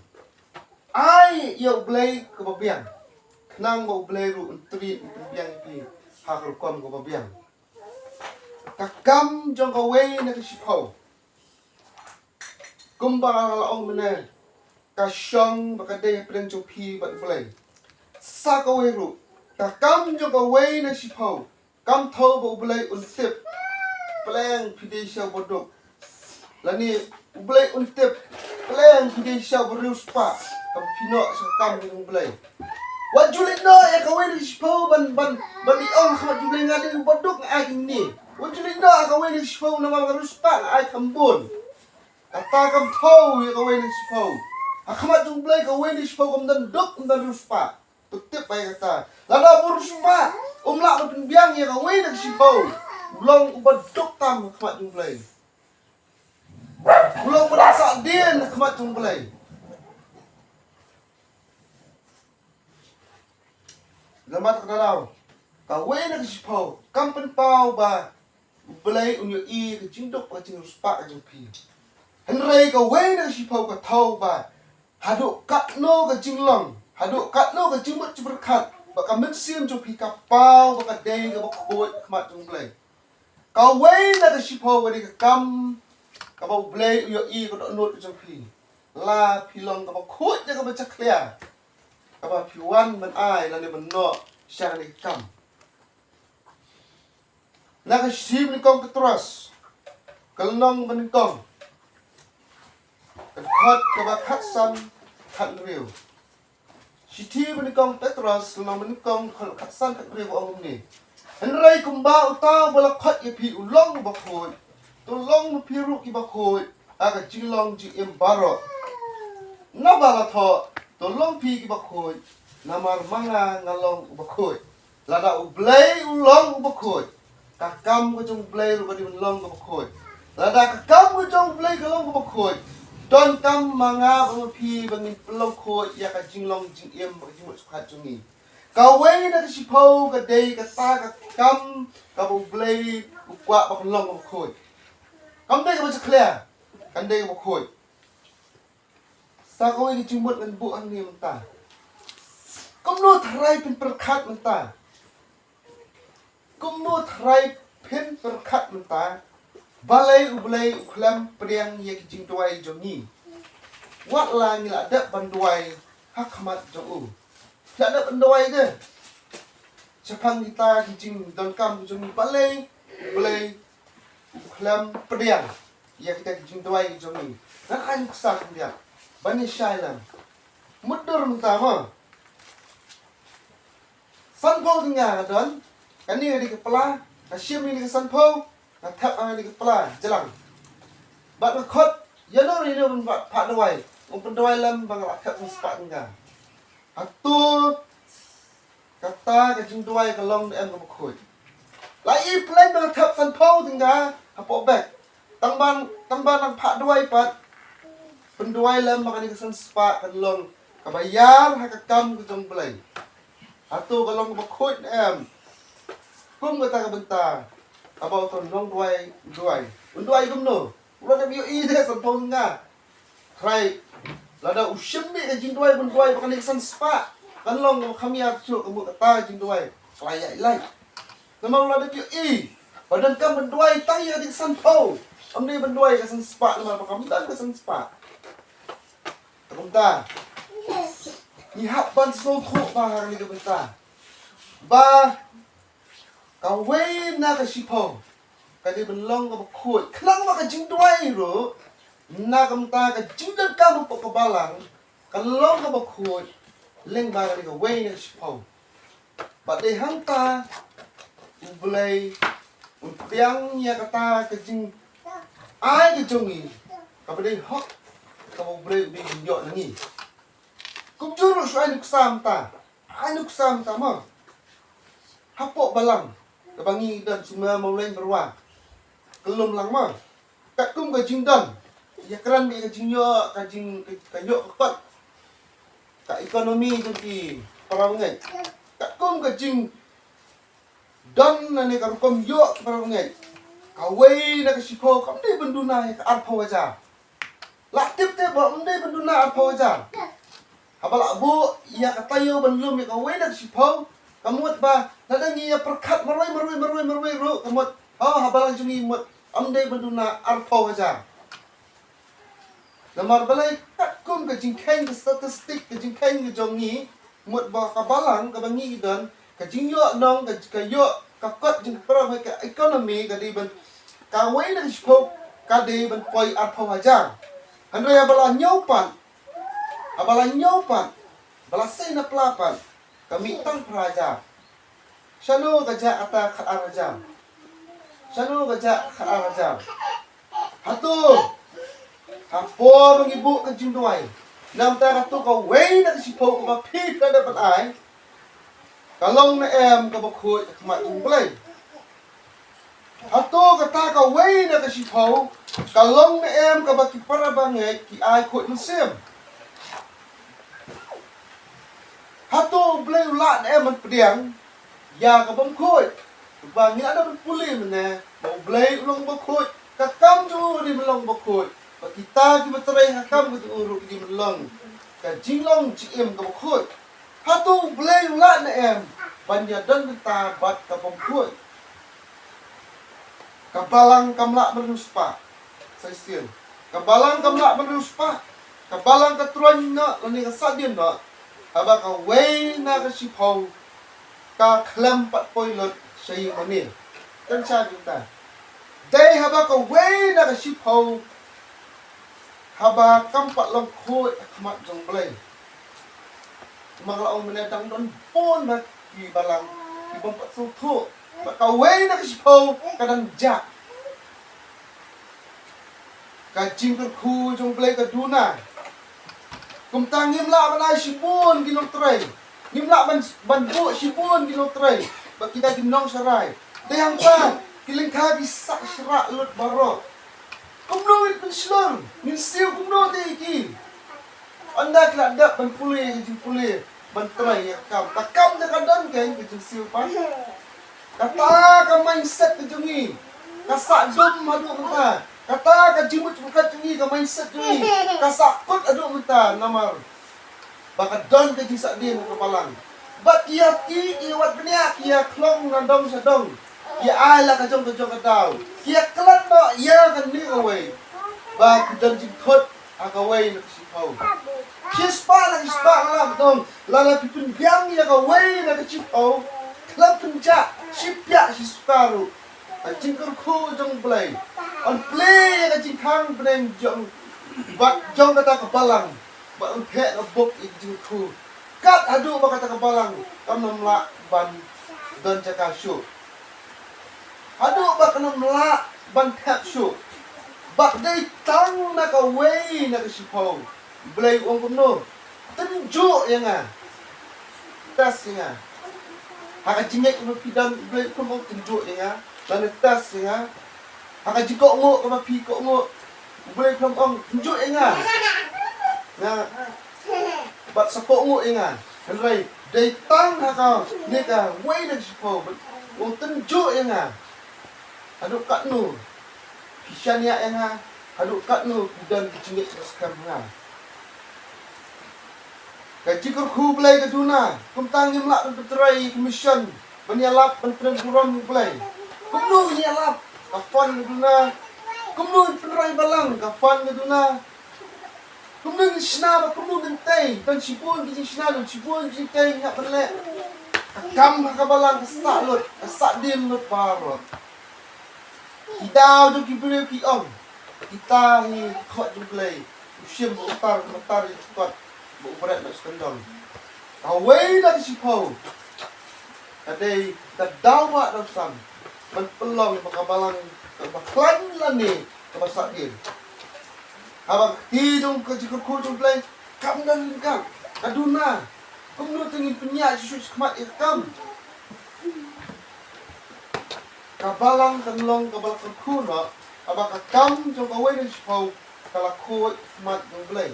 Ai ïa U Blei kaba biang, khnang ba U Blei ruh un treat, un pynbiang ïa phi ha ka rukom kaba biang. Ka kam jong kawei na ka shiphew, kumba nga la ong mynne, ka shong ba ka dei hapdeng jong phi bad U Blei. Sa kawei ruh, ka kam jong kawei na ka shiphew, kam thew ba U Blei un tip pleng phi dei sha uba duk, lane U Blei un tip pleng phi dei sha uba riewspah, kaba phi noh sha ka kam jong U Blei. Wat ju leit noh ïa kawei na ka shiphew ban, ban, ban ong ha khmat jong U Blei, nga dei uba duk, nga ai kine. Wat ju leit noh ïa kawei na ka shiphew namar nga riewspah, nga ai kham bun. Kata kam thew ïa kawei na ka shiphew. Ha khmat jong U Blei kawei na ka shiphew kam don duk, kam don riewspah. To tip ba ïa kata, lada uba riewspah um lah ban pynbiang ïa kawei na ka shiphew, u long uba duk tam ha khmat jong U Blei. U long uba dang sahdien ha khmat jong U Blei. Namar kata ka daw, kawei na ka shiphew kam pynpaw ba U Blei un ïohi ka jingduk bad ka jingriewspah ka jong phi. Hynrei kawei na ka shiphew ka thew ba haduh katno ka jinglong, haduh katno ka jingmut jingpyrkhat bad ka mynsiem jong phi ka paw ba ka dei kaba khuid ha khmat jong U Blei. Kawei na ka shiphew ka dei ka kam kaba U Blei u ïohi ka dohnud ka jong phi. La phi long kaba khuid ne kaba jakhlia, kaba phi wan ban ai lane ban noh sha kane ka kam. Na ka shithi ba nyngkong Petros, ka lynnong ba nyngkong, ka dkhot kaba khatsan khathynriew. Shithi ba nyngkong Petros, lynnong ba nyngkong, dkhot khatsan khathynriew, ka ong kumne: Hynrei kumba uta uba la khot ïa phi u long uba khuid, to long ma phi ruh kiba khuid ha ka jinglong jingim baroh. Naba la thoh, to long phi kiba khuid, namar ma nga nga long uba khuid. Lada U Blei u long uba khuid, ka kam ka jong U Blei ruh ka dei ban long kaba khuid. Lada ka kam ka jong U Blei ka long kaba khuid, donkam ma nga bad ma phi ba ngin pynlong khuid ïa ka jinglong jingim bad ka jingmut jingpyrkhat jong ngi. Kawei na ka shiphew ka dei kata ka kam kaba U Blei u kwah ba kan long kaba khuid. Kam dei kaba jakhlia, kan dei kaba khuid. Sa kawei ka jingmut ngan buh hangne mynta. Kumno tharai phin pyrkhat mynta? Kumno tharai phin pyrkhat mynta? Balei U Blei u khlem pdiang ïa ki jingduwai jong ngi? Wat la ngi la dep ban duwai ha khmat jong u. Phi la dep ban duwai de shaphang kita ki jingdonkam jong ngi, balei U Blei u khlem pdiang ïa kita ki jingduwai jong ngi? Ngan ai nuksa khyndiat ban ïa shai lang. Mutdur mynta mo. Sanphew tyngka nga don. Kane ka dei ka pla, nga shim ïa kane ka sanphew, nga thep ha kane ka pla jlang. Bad nga khot ïano ïano ban phah duwai, ban pynduwai lem ba nga la thep san spah tyngka. Hato kata ka jingduwai ka long ne em kaba khuid? La i pleng ba nga thep sanphew tyngka hapoh bag. Tang ban, tang ban nang phah duwai pat, pynduwai lem ba kane ka san spah kan long kaba ïar ha ka kam ka jong U Blei. Hato ka long kaba khuid ne em? Kum kata ka bynta, haba uto u nongduwai u duwai, un duwai kumno? U la dep ïohi de sanphew tyngka. Hynrei lada u shim beit ka jingduwai ban duwai ba kane ka san spah kan long kaba kham ïar shuh ka mut kata ka jingduwai, ka la ïaid lait. Namar u la dep ïohi ba donkam ban duwai tang ïa ka dei ka sanphew, ym dei ban duwai ka san spah namar ba kam don ka san spah. Kumta ngi hap ban sngewthuh ba ha kane ka bynta ba kawei na ka shiphew ka dei ban long kaba khuid. Khnang ba ka jingduwai ruh na ka bynta ka jingdonkam hapoh ka balang ka long kaba khuid lyngba kane kawei na ka shiphew. Bad dei hangta U Blei un pdiang ïa kata ka jingai ka jong ngi kaba dei hok kaba U Blei u dei ban ïoh na ngi. Kumjuh ruh shu ai nuksa mynta, ai nuksa mynta mo. Hapoh balang kaba ngi don sumar mawleng byrwa ka lum lang mo. Katkum ka jingdon ïa kren bad ka jingïoh, ka jing ka ïoh ka kot, ka economy jong ki para bangeit. Katkum ka jingdon lane ka rukom ïoh ki para bangeit, kawei na ka shiphew kam dei ban duna ïa ka arphew hajar. Lah tip te ba ym dei ban duna arphew hajar. Haba lah buh ïa ka taïew ban lum ïa kawei na ka shiphew, ka mut ba lada ngi ïa pyrkhat marwei marwei marwei marwei ruh ka mut, ha, ha balang jong ngi mut ym dei ban duna arphew hajar. Namar balei? Katkum ka jingkheiñ ka statistik, ka jingkheiñ ka jong ngi, mut ba ka balang kaba ngi don, ka jingïoh nong, ka, ka ïoh ka kot jong ki para bangeit, ka economy ka dei ban, kawei na ka shiphew ka dei ban poi arphew hajar. Hynrei haba la ñiew pat, haba la ñiew pat, ba la sei na pla pat, ka mih tang phra hajar. Shano ka jah kata khatar hajar? Shano ka jah khatar hajar? Hato ha por ba ngi buh ka jingduwai, namar kata kawei na ka shiphew kaba phi phi la dep ban ai, ka long ne em kaba khuid ha khmat jong U Blei? Hato kata kawei na ka shiphew ka long ne em kaba ki para bangeit ki ai khuid mynsiem? Hato U Blei u lah ne em ban pdiang ïa ka bym khuid? Ba ngi la dep ban pule mynne ba U Blei u long ba khuid, ka kam jong u ruh ka dei ban long ba khuid, ba kita kiba trei ha ka kam ka jong u ruh ki dei ban long ka jinglong jingim kaba khuid. Hato U Blei u lah ne em ban ïadon bynta bad ka bym khuid? Ka balang kam lah ban riewspah. Sa shisien, ka balang kam lah ban riewspah. Ka balang ka troiñ noh lane ka sahdien noh haba kawei na ka shiphew ka khlem pat poi lut sha ïing mane. Tang sha bynta dei haba kawei na ka shiphew haba kam pat long khuid ha khmat jong U Blei. Namar la ong mynne dang don bun bha ki balang ki bym pat sngewthuh ba kawei na ka shiphew ka dang jah. Ka jingkyrkhu jong U Blei ka duna. Kumta ngim lah ban ai shibun ki nongtrei, ngim lah ban, ban buh shibun ki nongtrei bad kita ki nongsharai. Dei hangta ki lyngkha ki sah shrah lut baroh. Kumno ngin pynshlur, ngin siew kumno te ïa ki? Ynda ki la dep ban pule ka jingpule, ban trei ïa ka kam, ka kam te ka don kein ka jingsiew pat. Kata ka mindset ka jong ngi ka sah dum haduh mynta. Kata ka jingmut jingpyrkhat jong ngi, ka mindset jong ngi ka sah kut haduh mynta namar ba ka don ka jingsahdien ha ka balang. Bad ki ïa ki, ki ïa wad bniah, ki ïa khlong na dong sha dong, ki ïa ai la ka jong ka jong ka daw, ki ïa klet noh ïa kane kawei ba ki don jingthut ha kawei na ka shiphew. Shispah na ka shispah, nga la dong, lada phi pynbiang ïa kawei na ka shiphew, khlem pynjah shiphiah shispah ruh, ka jingkyrkhu jong U Blei yn plie ïa ka jingkhang bneng jong, bad jong kata ka balang, bad yn theh na buk ïa ka jingkyrkhu. Kat haduh ba kata ka balang kam nym lah ban don jaka shuh, haduh ba kan nym lah ban thep shuh. Bad dei tang na kawei na ka shiphew, U Blei u ong kumno? Tynjuh ïa nga. Test ïa nga. Ha ka jingngeit kaba phi don, U Blei u ong tynjuh ïa nga. Lane test ïa nga. Ha ka jingkohnguh kaba phi kohnguh, U Blei u ong tynjuh ïa nga. Nga, bad sa kohnguh ïa nga. Hynrei dei tang ha kane kawei na ka shiphew, u ong tynjuh ïa nga. Haduh katno phi shaniah ïa nga, haduh katno phi don ka jingngeit ba skhem ha nga. Ka jingkyrkhu U Blei ka duna. Kumta ngim lah ban pyntrei ïa ka mission ban ïalap ban pynburom ïa U Blei. Kumno ngin ïalap? Ka fund ka duna. Kumno ngin pynroi balang? Ka fund ka duna. Kumno ngin shna, ba kumno ngin tei? Don shibun ki jingshna, don shibun ki jingtei ngi hap ban leh. Ka kam ha ka balang ka sah lut, ka sah dien lut baroh. Ki daw jong ki briew ki ong, kita hi khot jong U Blei. U shim ba u tar, ba u tar ïa ka kot, ba u bret na skyndong. Kawei na ka shiphew ka dei ka daw ba daw san ban pynlong ba ka balang kaba khlaiñ lane kaba sah dien. Haba ka kti jong ka jingkyrkhu jong U Blei kam don ryngkat, ka duna. Kumno te ngin pynïaid shuh shuh shakhmat ïa ka kam? Ka balang kan long kaba la kyrkhu noh haba ka kam jong kawei na ka shiphew ka la khuid ha khmat jong U Blei.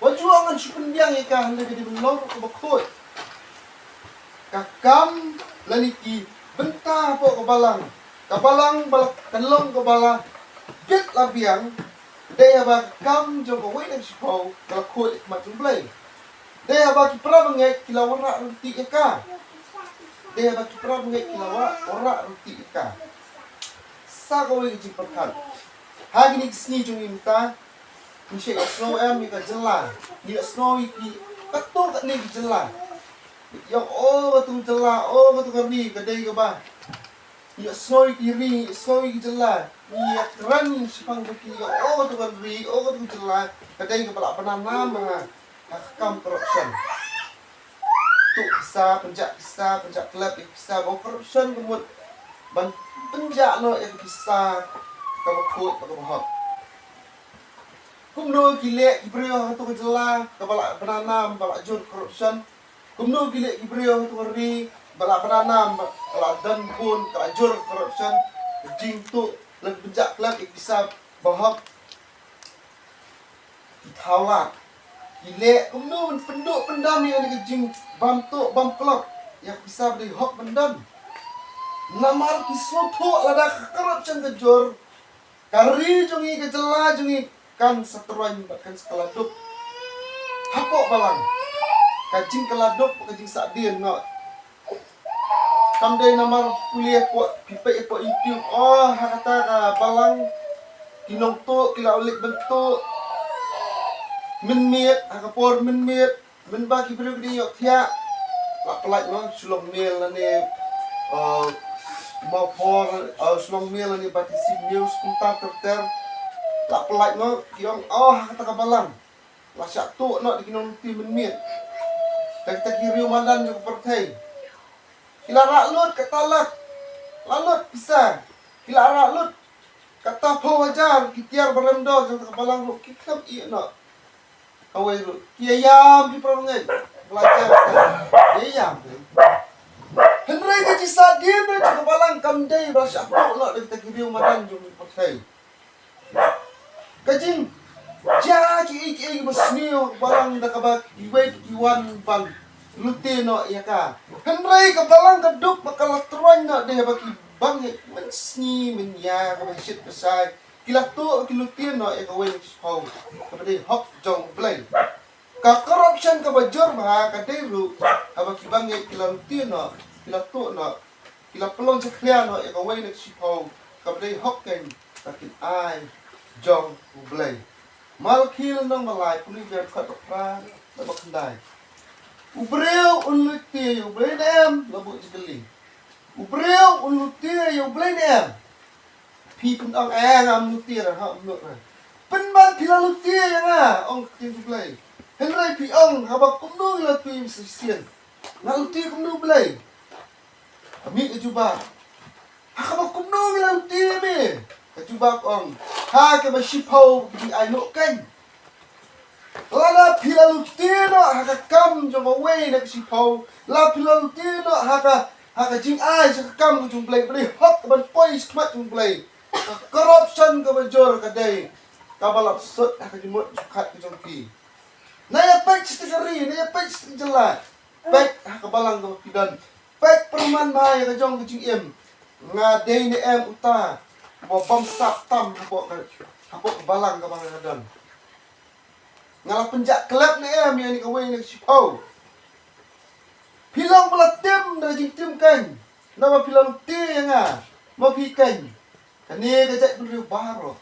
Wat ju ong ngan shu pynbiang ïa ka, hynrei ka dei ban long kaba khuid. Ka kam lane ki bynta hapoh ka balang, ka balang ba la, kan long kaba la bit la biang, dei haba ka kam jong kawei na ka shiphew ka la khuid ha khmat jong U Blei. Dei haba ki para bangeit ki la wanrah ryntih ïa ka. Dei haba ki para bangeit ki la wa-, wanrah ryntih ïa ka. Sa kawei ka jingpyrkhat. Ha kine ki sngi jong ngi mynta, ngi shait ïohsngew em ïa ka jylla? Ngi ïohsngew ïa ki katto katne ki jylla. Ïa, oh, katto ka jylla, oh, katto ka ri ka dei kaba, ngi ïohsngew ïa ki ri, ngi ïohsngew ïa ki jylla. Ngi ïakren shaphang jong ki, ïa, oh, katto ka ri, oh, katto ka jylla ka dei kaba lah ban nam ha, ha ka kam corruption. Tuh pisa, pynjah pisa, pynjah klep ïa ka pisa, ba corruption ka mut ban pynjah noh ïa ka pisa kaba khuid bad kaba hok. Kumno ki leh ki briew ha kato ka jylla kaba lah ban nam, ba lah jur corruption? Kumno ki leh ki briew ha kato ka ri ba lah ban nam, ba lah don bun, ka lah jur corruption? Ka jingtuh lane pynjah klep ïa ka pisa ba hok. Ki thaw lad ki leh kumno ban pynduh pyndam ïa kane ka jingbam tuh bam klop ïa ka pisa ba dei hok ban don. Namar ki sngewthuh lada ka corruption ka jur, ka ri jong ngi, ka jylla jong ngi kan sa tyrwa bad kan sa kylla duk. Hapoh balang ka jingkylla duk bad ka jingsah dien noh. Kam dei namar pule hapoh, phi peit hapoh YouTube, oh, ha kata ka balang ki nongtuh ki la leit ban tuh mynmiet, ha ka por mynmiet, mynba ki briew ki dang ïohthiah, la pyllait noh, Shillong Mail lane, uh, Mawphor, uh, Shillong Mail lane Batesi News, kumta ter ter. La pyllait noh, ki ong, oh, ha kata ka balang la shah tuh noh da ki nongtuh mynmiet, da kita ki riew madan jong ka pyrthei. Ki la rah lut kata lak, la lut pisa. Ki la rah lut kata phew hajar, ki tiar ba rem dor jong kata ka balang ruh ki khlem ïeh noh. Kawei ruh ki ïa ïam, ki para bangeit, belajar ka ïa ïam. Hynrei ka jingsah dien jong ka balang kam dei ba la shah tuh noh da kita ki riew madan jong ka pyrthei. Ka jingjia kiei kiei kiba sniew ha ka balang da kaba kiwei ki wan ban lute noh ïa ka. Hynrei ka balang ka duk ba ka la tyrwa noh dei haba ki bangeit mynsngi mynsngi kaba shit ba shai ki la tuh, ki lute noh ïa kawei na ki shiphew kaba dei hok jong U Blei. Ka corruption kaba jur bha ka dei ruh haba ki bangeit ki la lute noh, ki la tuh noh, ki la pynlong jakhlia noh ïa kawei na ki shiphew kaba dei hok keiñ na ki jingai jong U Blei. Malaki lynnong ba lai, pule ïa ka dkhot ba phra bad ba khyndai. U briew un lute ïa U Blei ne em, la buh jingkylli. U briew un lute ïa U Blei ne em? Phi pynong, eh, ngam lute ra, ha, ngam lute ra. Pynban phi la lute ïa nga, ong ka ktien U Blei. Hynrei phi ong, haba kumno ngi la lute ïa me shisien? Nga lute kumno Blei? Ka mih ka jubab, ha kaba kumno ngi la lute ïa me? Ka jubab ong, ha kaba shiphew ki jingai noh keiñ. Lada phi la lute noh ha ka kam jong kawei na ka shiphew, la phi la lute noh ha ka, ha ka jingai, ha ka kam ka jong U Blei, ba dei hok ban poi shakhmat jong U Blei, ka corruption kaba jur ka dei kaba la sut ha ka jingmut jingpyrkhat ka jong phi. Na ïa peit sha ka ri, na ïa peit sha ka jylla, peit ha ka balang kaba phi don, peit pyrman ma ïa ka jong ka jingim. Nga dei ne em uta uba bym sah tam hapoh ka, hapoh ka balang kaba nga don? Nga la pynjah klep ne em ïa kane kawei na ka shiphew? Phi long ba la tim na ka jingtim keiñ, naba phi la lute ïa nga, ma phi keiñ, kane ka jaitbynriew baroh.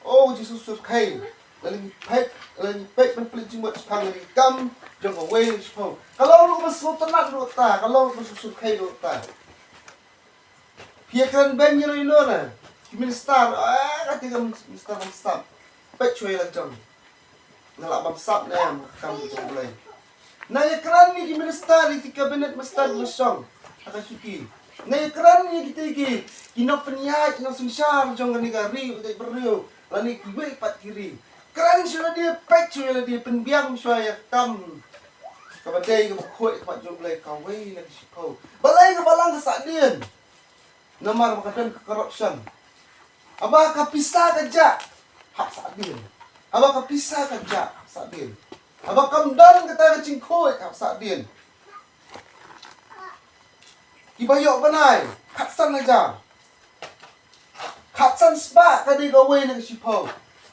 O Jisu Khrist, Lada ngi peit, lada ngi peit ban pynleit jingmut shaphang kane ka kam jong kawei na ka shiphew, ka long ruh ban sngewtynnat ruh ta, ka long ruh ban sngewsynei ruh ta. Phi ïa kren beiñ ïa ino na ki minister, ah, kata ka minister bamsap. Peit shuwa ïa la jong. Nga lah bamsap ne em ha ka kam jong U Blei. Nang ïa kren ïa ki minister, ïa ki cabinet minister ba shong ha ka shuki. Nang ïa kren ïa kita ki, ki nongpynïaid, ki nongsynshar jong kane ka ri, ka jaitbynriew, lane kiwei pat ki ri. Kren shuwa ïa lade, peit shuwa ïa lade, pynbiang shuwa ïa ka kam kaba dei kaba khuid ha khmat jong U Blei, kawei na ka shiphew. Balei ka balang ka sahdien? Namar ba ka don ka corruption. Haba ka pisa ka jah, hap sahdien. Haba ka pisa ka jah, hap sahdien. Haba kam don kata ka jingkhuid, hap sahdien. Kiba ïoh bnai khatsan hajar. Khatsan spah ka dei kawei na ka shiphew.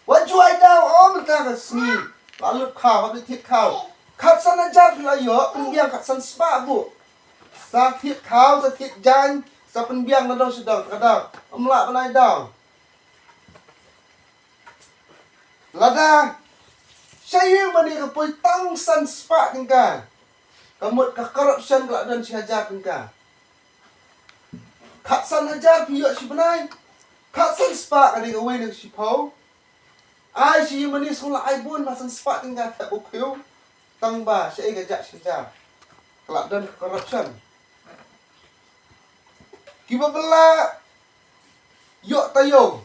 Wat ju ai daw, oh, mynta ka sngi la lut khaw, hap thied khaw. Khatsan hajar phi la ïoh, pynbiang khatsan spah buh. Sa thied khaw, sa thied jaiñ, sa pynbiang na dong sha dong, ka dang ym lah ban ai daw. Lada sha ïing mane ka poi tang san spah tyngka, ka mut ka corruption ka la don shi hajar tyngka. Khatsan hajar phi ïoh shi bnai, khatsan spah ka dei kawei na ka shiphew. Ai shi mane sngewlah ai bun ba san spah tyngka thep u khiew. Tang ba shaei ka jah shi jah. Ka la don ka corruption. Kiba bylla ïoh taïew.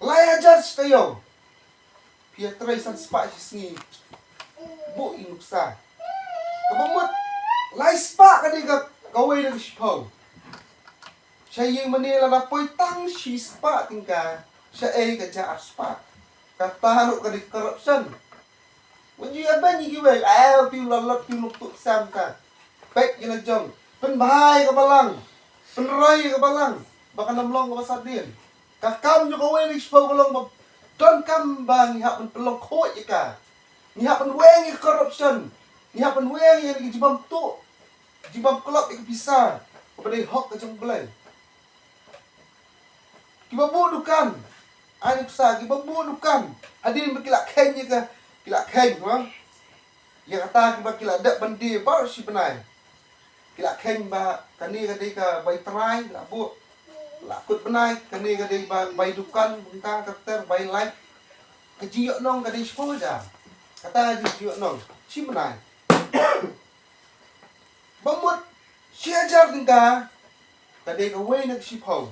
Lai hajar shi taïew. Phi ïa trei san spah shi sngi. Buh ïa nuksa. Kaba mut lai spah ka dei ka kawei na ka shiphew. Sha ïing mane lada poi tang shi spah tyngka, shaei ka jah ar spah. Kata ruh ka dei corruption. Wat ju ïa beiñ ïa kiwei, eh, phi la lot phi nuktuk sam ka. Peit ïa la jong. Pynbha ïa ka balang. Pynroi ïa ka balang. Ba kan ym long kaba sahdien. Ka kam jong kawei na ka shiphew ka long ba donkam ba ngi hap ban pynlong khuid ïa ka. Ngi hap ban weng ïa ka corruption. Ngi hap ban weng ïa ka jingbym tuh, jingbym klop ïa ka pisa kaba dei hok ka jong U Blei. Kiba buh dukan, ai nuksa, kiba buh dukan, hadien ba ki la kheiñ ïa ka, ki la kheiñ, ha? Ïa kata kiba ki la dep ban die baroh shi bnai. Ki la kheiñ ba kane ka dei ka bai trai, la buh. La kut bnai, kane ka dei ba bai dukan, bynta ter ter, bai light. Ka jingïohnong ka dei shiphew hajar. Kata ka dei jingïohnong shi bnai. Ba mut shi hajar tyngka ka dei kawei na ka shiphew.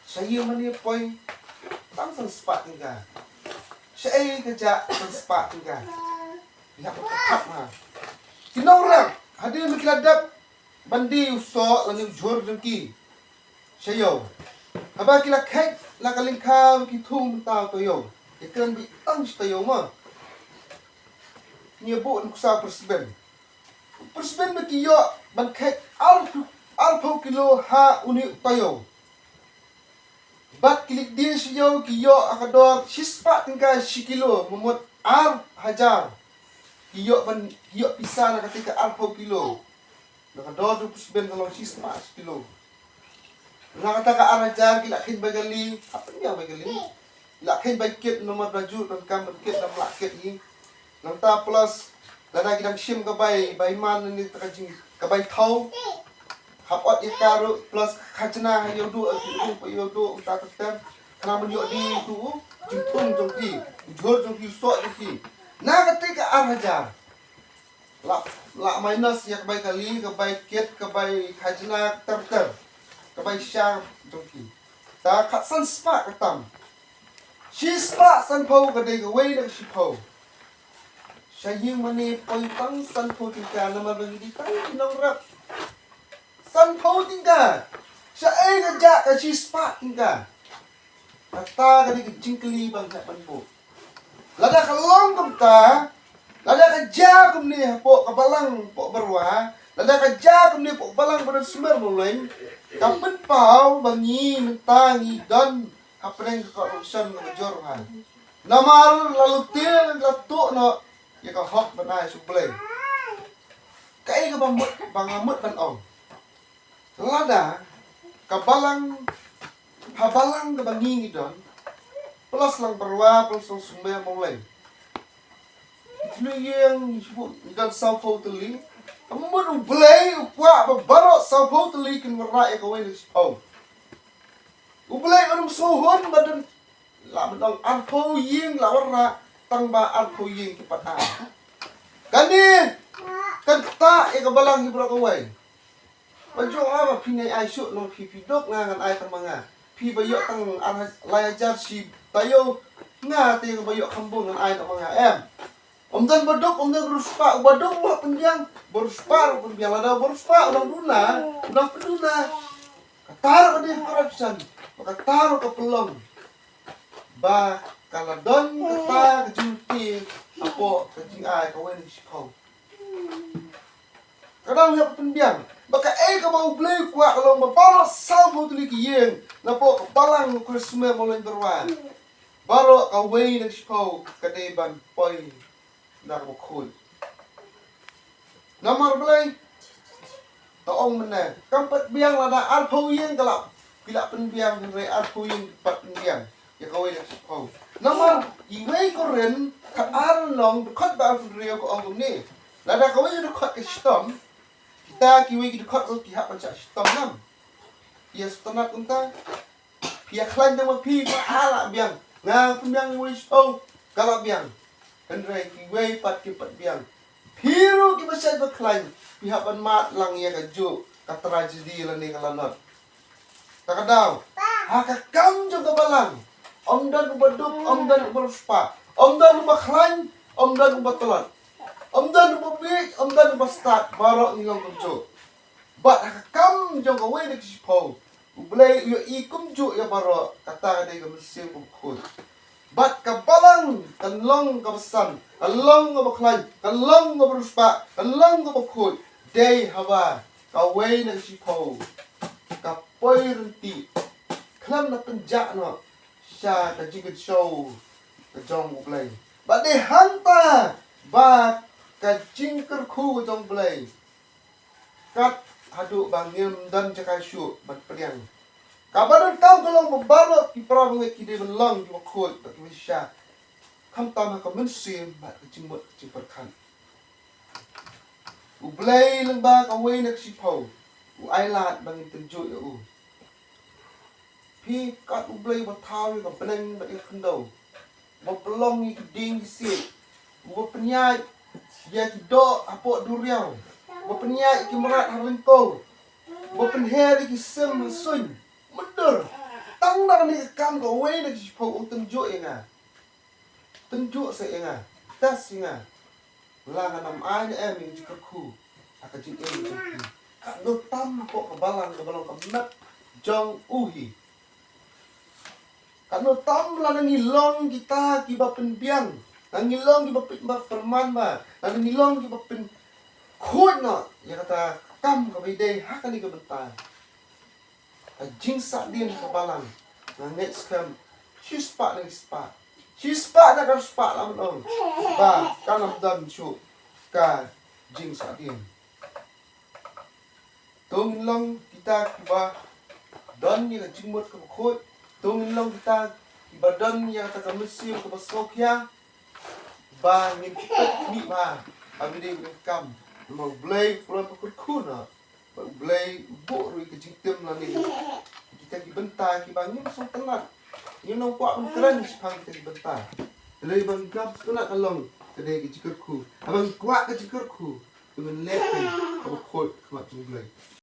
Sha ïing mane poi tang san spah tyngka. Shaei ka jah san spah tyngka. Ïa ka khap ma. Ki nongrep hadien ba ki la dep ban die u soh lane u jhur jong ki sha ïew. Haba ki la kheit la ka lyngkha ki thung mynta u taïew. Ïa kren beit tang shi taïew ma. Ngi buh nuksa u Presben. Presben ba ki ïoh ban kheit ar, arphew kilo ha une u taïew. Bad ki leit die sha ïew ki ïoh ha ka dor shi spah tyngka shi kilo, ma mut ar hajar. Ki ïoh ban, ki ïoh pisa na kata ka arphew kilo. Na ka dor u Presben ka long shi spah shi kilo. Na kata ka ar hajar ki la kheiñ bai kali, hap pynbiang bai kali. La kheiñ bai kit namar ba ju donkam ban kit, ym lah kit hi. Nangta plus lada ki dang shim ka bai, bai man ne ta ka jing, ka bai thaw. Hap ot ïa ka ruh plus ka khajna ha ïew duh, ha ïew duh, ha ïew duh, uta ka ter. Khnang ban ïoh die tu u jingthung jong ki, u jhur jong ki, u soh jong ki. Na kata ka ar hajar. La, la minus ïa ka bai kali, ka bai kit, ka bai khajna ter ter. Ka bai shar jong ki. Ta khatsan spah ka tam. Shi spah sanphew ka dei kawei na ka shiphew. Sha ïing mane poi tang sanphew tyngka namar ba ngi dei tang ki nongrep. Sanphew tyngka. Shaei ka jah ka shi spah tyngka. Kata ka dei ka jingkylli ba ngi hap ban buh. Lada ka long kumta, lada ka jia kumne hapoh ka balang poh Barwa, lada ka jia kumne poh balang ba don Smer Mawleng, ka pynpaw ba ngi mynta ngi don hapdeng ka corruption kaba jur bha. Namar la lute la tuh noh ïa ka hok ban ai sha U Blei. Kaei kaba mut, ba nga mut ban ong. Lada ka balang, ha balang kaba ngi ngi don, Plus lang Barwa, plus lang Sumber Mawleng. Tylli ïing, ngi don sawphew tylli. Ka mut U Blei u kwah ba baroh sawphew tylli kin wanrah ïa kawei na shiphew. U Blei um sngew hun ba don, la ban ong arphew ïing la wanrah, tang ba arphew ïing ki pat ai. Kane kan ktah ïa ka balang hi baroh kawei. Ba jong nga ba phin ai shuh, nang phi phi duk, nga ngan ai tang ma nga. Phi ba ïoh tang ar haj-, lai hajar shi taïew, nga te ba ïoh kham bun ngan ai tang ma nga, em. Ym don ba duk, ym don ba riewspah, ba duk ba pynbiang, ba riewspah ba pynbiang, lada ba riewspah u nang duna, u nang pynduna. Kata ruh ka dei ka corruption, ba kata ruh ka pynlong ba ka la don kata ka jingtip hapoh ka jingai kawei na shiphew. Ka dang hap pynbiang ba kaei kaba U Blei u kwah ka long ba baroh sawphew tylli ki ïing napoh ka balang u Khrismas Mawleng Barwa, baroh kawei na shiphew ka dei ban poi na kaba khuid. Namar balei? Te ong mynne, kam pat biang, lada arphew ïing ka la, ki la pynbiang, hynrei arphew ïing ki pat pynbiang ïa kawei na shiphew. Namar iwei Korinth khatar lynnong dkhot ba arphew hynriew ka ong kumne. Lada kawei ka dkhot ka shitom, kita kiwei ki dkhot ruh ki hap ban shah shitom, nam? Ïa sngewtynnat kumta. Phi ïa khlaiñ tang ma phi, ba nga la biang, nga pynbiang iwei shiphew, ka la biang. Hynrei kiwei pat kim pat biang. Phi ruh kiba shait ba khlaiñ, phi hap ban mad lang ïa kajuh ka tragedy lane ka lanot. Kata ka daw, ha ka kam jong ka balang, ym don uba duk, ym don uba riewspah, ym don uba khlaiñ, ym don uba tlot, ym don uba bieit, ym don uba stad, baroh ngi long kumjuh. Bad ha ka kam jong kawei na ki shiphew, U Blei u ïohi kumjuh ïa baroh, kata ka dei ka mynsiem kaba khuid. Bad ka balang kan long kaba san, kan long kaba khlaiñ, kan long kaba riewspah, kan long kaba khuid, dei haba kawei na ki shiphew ka poi ryntih khlem da pynjah noh sha ka jingkynshew ka jong U Blei. Bad dei hangta ba ka jingkyrkhu ka jong U Blei kat haduh ba ngim don jaka shuh ban pdiang. Kaba donkam ka long ba baroh ki para bangeit ki dei ban long kiba khuid bad kiba shisha, khamtam ha ka mynsiem bad ka jingmut ka jingpyrkhat. U Blei lyngba kawei na ki shiphew u ailad ba ngin tynjuh ïa u. Phi kat U Blei uba thaw ïa ka bneng bad ïa ka khyndew, uba pynlong ïa ki dieng ki siej, uba pynïaid ïa ki doh hapoh duriaw, uba pynïaid ïa ki mrad ha ryngkew, uba pynher ïa ki sim ha suiñ. Myndur tang na kane ka kam kawei na ki shiphew u tynjuh ïa nga. Tynjuh sa ïa nga, test ïa nga, la ngan ym ai ne em ïa ka jingkyrkhu ha ka jingim jong phi. Katno tam hapoh ka balang kaba long ka met jong u hi. Katno tam lada ngi long kita kiba pynbiang, lada ngi long kiba pynbiang pyrman ba, lada ngi long kiba pynkhuid noh ïa kata ka kam kaba ïadei ha kane ka bynta. Ka jingsahdien ha ka balang, nga ngeit skhem shispah na ki spah, shispah na ka spah la ban ong ba kan ym don shuh ka jingsahdien. To ngin long kita kiba don ïa ka jingmut kaba khuid. To ngin long kita kiba don ïa kata ka mynsiem kaba sngewkhia, ba ngin peit khmih bha ha kaba ïadei bad ka kam. Namar U Blei u pynlong ka kyrkhu noh. Bad U Blei u buh ruh ïa ka jingtim lane kita ki bynta kiba ngim sngewtynnat. Ngim nang kwah ban kren shaphang kita ki bynta. Hynrei ba ngim sngewtynnat ka long ka dei ka jingkyrkhu. Haba ngi kwah ka jingkyrkhu, to ngin leh ka kaba khuid ha khmat jong U Blei.